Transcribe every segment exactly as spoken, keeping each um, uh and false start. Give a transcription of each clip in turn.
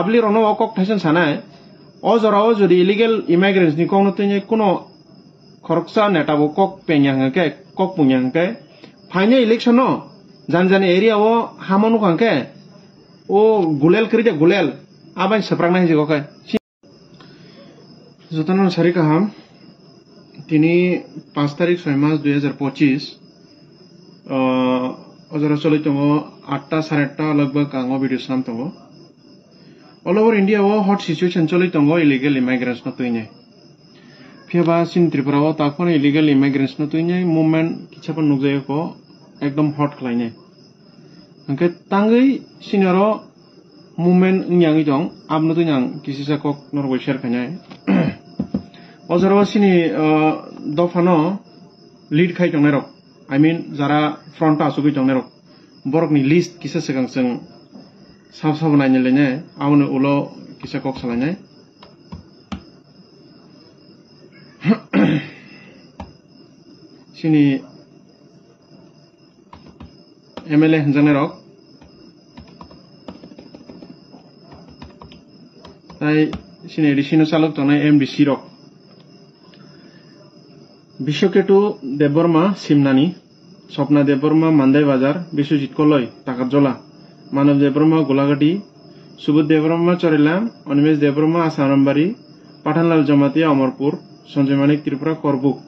Public rokno o kok thaisa sanai, o jora o jodi illegal immigrants ni kokno twi kuno khoroksa neta bo kok pengya hwnkhe, kok pungya hwnkhe, phainai election o jani jani area o hamo nukha hwnkhe, o gulel kwrwi de gulel, abai swpraknai hinwi kok khe. Jotono sari kaham, tini panch tarik soi mas dui hazar pochis, o jora choli tongo atta sare atta logbag ang o video swnam tongo. All over India o hot situation choli tongo illegal immigrants no twinai. Phiya ba chini Tripura o tak phano illegal immigrants no twinai movement kisa phano nukjagwi ko, ekdom hot khlainai. Hwnkhe tangwi chini oro movement wngya wngwi tong, aboni twino ang kisisa kok norok bai share khainai. O jora o chini, uh, dophano lead khai tongnai rok, I mean, jara front o achugwi tongnai rok, borokni list kisa swkang chwng sabo sabo naina lainai, aboni ulo kisa kok salainai. Chini M L A hwnjaknai rok, tai chini A D C no chalok tongnai M D C rok, Biswaketu Debbarma Simnani, Swapna Debbarma Mandai Bazar, Biswajit Koloi Takarjola, Manav Debbarma Golagati, Subodh Debbarma Chorilam, Animesh Debbarma Asanambari, Pathanlal Jamatia Amarpur, Sanjay Manik Tripura Korbuk,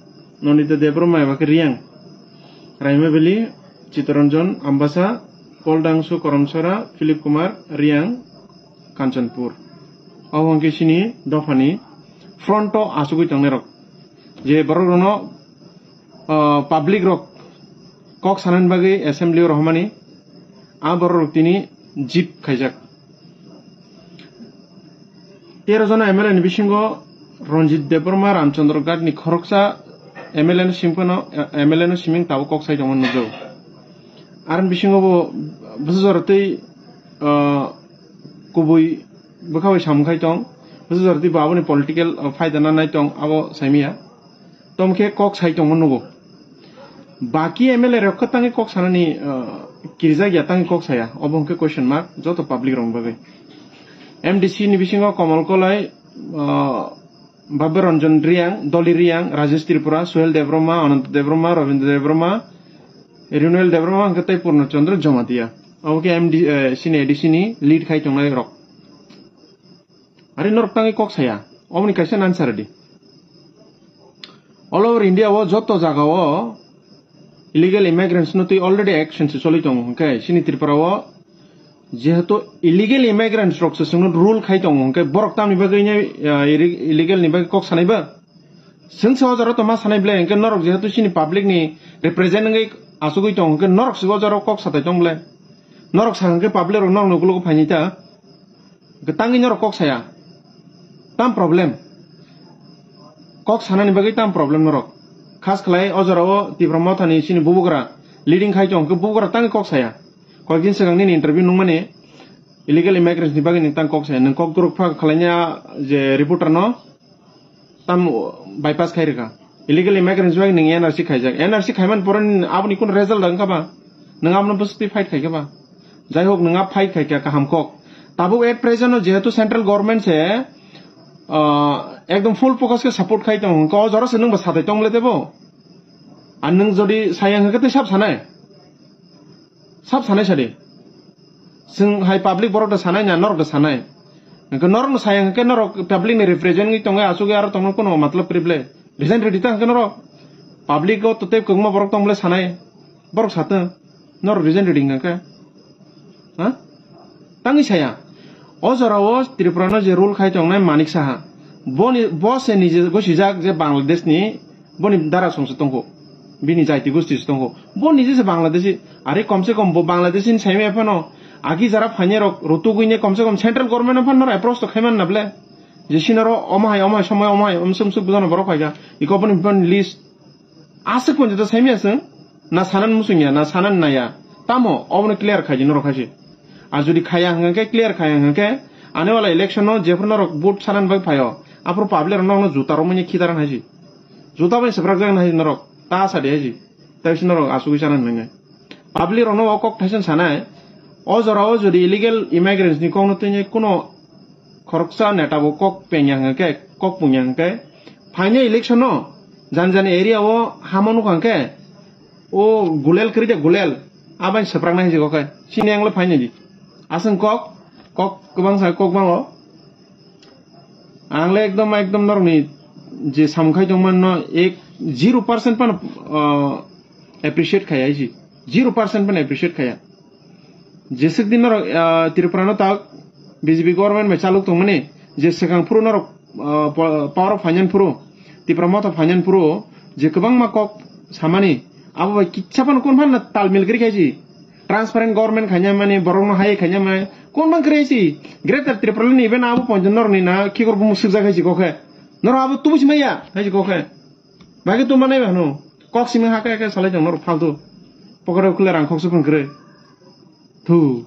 Nandita Debbarma eba khe Riang, Raima Valley, Chitranjan Ambasa, Paul Dangsu Karamsara, Philip Kumar Riang, Kanchanpur. Abo hwnkhe chini dophani front o achugwi tongnai rok. Je borok rokno, ah, public rok kok sanani bagwi assembly o rohormani, a borok rok tini jip khaijak. Tero jona M L A ni bisingo Ranjit Debbarma Ramchandra Ghat ni khoroksa M L A no simphano, M L A no siming tabuk kok sai tongma nukjago. Aroni bisingo bo bwsajora tei, ah, kubui bwkha bai samung khai tong, bwsajora tei bo aboni political, ah, phaida nanai tong, abo saimaya. Tom khe kok sai tongma nugo. Baki M L A rok khe tangwi kok sanani, ah, kirijak ya, tangwi kok saya. Obo hwnkhe question mark joto public rokni bagwi. M D C ni bisingo Komol Kolai, ah, Babir Ranjan Riang, Doli Riang, Rajesh Tripura, Suhel Debbarma, Ananta Debbarma, Rabindra Debbarma, Renewal Debbarma hwnkhe tei Purna Chandra Jamatia. Obo khe M D, eh, chini A D C ni lead khai tongnai rok. Ari norok tangwi kok saya. Omoni kaisa answer di. All over India o joto jaga o illegal immigrants no twi already action se choli tongo hwnkhe chini Tripura o jehetu illegal immigrants rok se chwngno rule khai tongo hwnkhe borok tamni bagwi ne, ah, iri-, illegal ni bagwi kok sanai ba? Chwng se o jora to ma sanai ble hwnkhe norok jehetu chini public ni represent wngwi achugwi tongo hwnkhe norok se o jora kok satai tong ble? Norok sa hwnkhe public rok norok ni ukologo phainai ta? Hwnkhe tangwi norok kok saya. Tam problem. Kok sanani bagwi tam problem norok. Khas khlai o jora o Tipra Motha ni chini bubugra leading khai tong hwnkhe bubugra tangwi kok saya. Koyekdin swkang nini interview nungmani illegal immigrants ni bagwi nwng tang kok saya. Nwng kok duruk phak khlaina je reporter no tam bypass khai rwkha. Illegal immigrants bai nwng N R C khaijak. N R C khaiman pore ni aboni kun result wngkha ba? Nwng abono bwswtwi fight khaikha ba? Jai hok, nwng a fight khaikha kaham kok. Tabuk at present o jehetu central government se, ah, ekdom full focus khe support khai tongo, hwnkhe o jora se nwng bo satai tong le tebo? Ar nwng jodi saya hwnkhe tei sab sanai? Sab sanai sadi. Chwng hai public borok da sanai na, norok da sanai? Hwnkhe norok no saya hwnkhe norok public ni represent wngwi tongo, asugwi aro tongno kono matlab kwrwi ble? Resign rwdi ta hwnkhe norok. Public o to tei kwbangma borok tong ble sanai. Borok satwng. Norok resign rwdi hwnkhe. Ha? Tangwi saya. O jora o Tripura no je rule khai tongnai Manik Saha. Boni, bo se nije gosijak je Bangladesh ni boni dara songsa tongkho. Bini jaiti gosti se tongkho. Bo nije se Bangladeshi. Are komse kom bo Bangladeshi ni saimaya phano agi jara phainai rok rutugwi ne komse kom central government no phano approach to khaiman na ble. Je sinaro omo hai, omo hai somoi, omo hai, omsuk, omsuk bujano borok phaikha. Iko boni, boni list. Aswk pon jeta saimaya chwng. Na sanan musungya, na sanan naya. Tamo, obono clear khaidi norok haisi. Ar jodi khaya hwnkhe, clear khaya hwnkhe, ani wala election no jephru norok vote sanan bai phaio, aphuru public rok nokno juta romwi khidaran haisi. Juta bai swprak jak nai norok, ta sadi haisi. Tai si norok asugwi sanan hwnkhe. Public rokno o kok thaisa sanai, o jora o jodi illegal immigrants ni kokno twi kuno khoroksa neta bo kok pengya hwnkhe, kok pungya hwnkhe, phainai election no jani jani area o hama nukha hwnkhe, o gulel kwrwi de gulel, abai swpraknai hinwi kok khe, chini ang le phainai di. Aswng kok, kok kwbang sa kok bango. Ang le ekdom, ekdom norokni je samung khai tongmani no ek zero percent phano, ah, appreciate khaya isi. Zero percent phano appreciate khaya. Jeswk din norok, ah, Tripura no tak B J P government bai chalok tongmani, je swkang phuru norok, ah, po-, power o phainani phuru, Tipra Motha phainani phuru, je kwbangma kok samani, abo bai kisa phano kun phano talmil kwrwi khaisi. Transparent government khaina mani, borok no hai khaina mani, kun bang kwrwi si. Greater Tripura ni even abo poncham norok ni na khikor bumu sukjak hai si kok khe. Norok abo tubu si maya hai si kok khe. Bagwi tu manai ba hwno. Kok simi ha khe khe salai tong norok faltu. Pocket o khule rang khoksu phun kwrwi. Thu.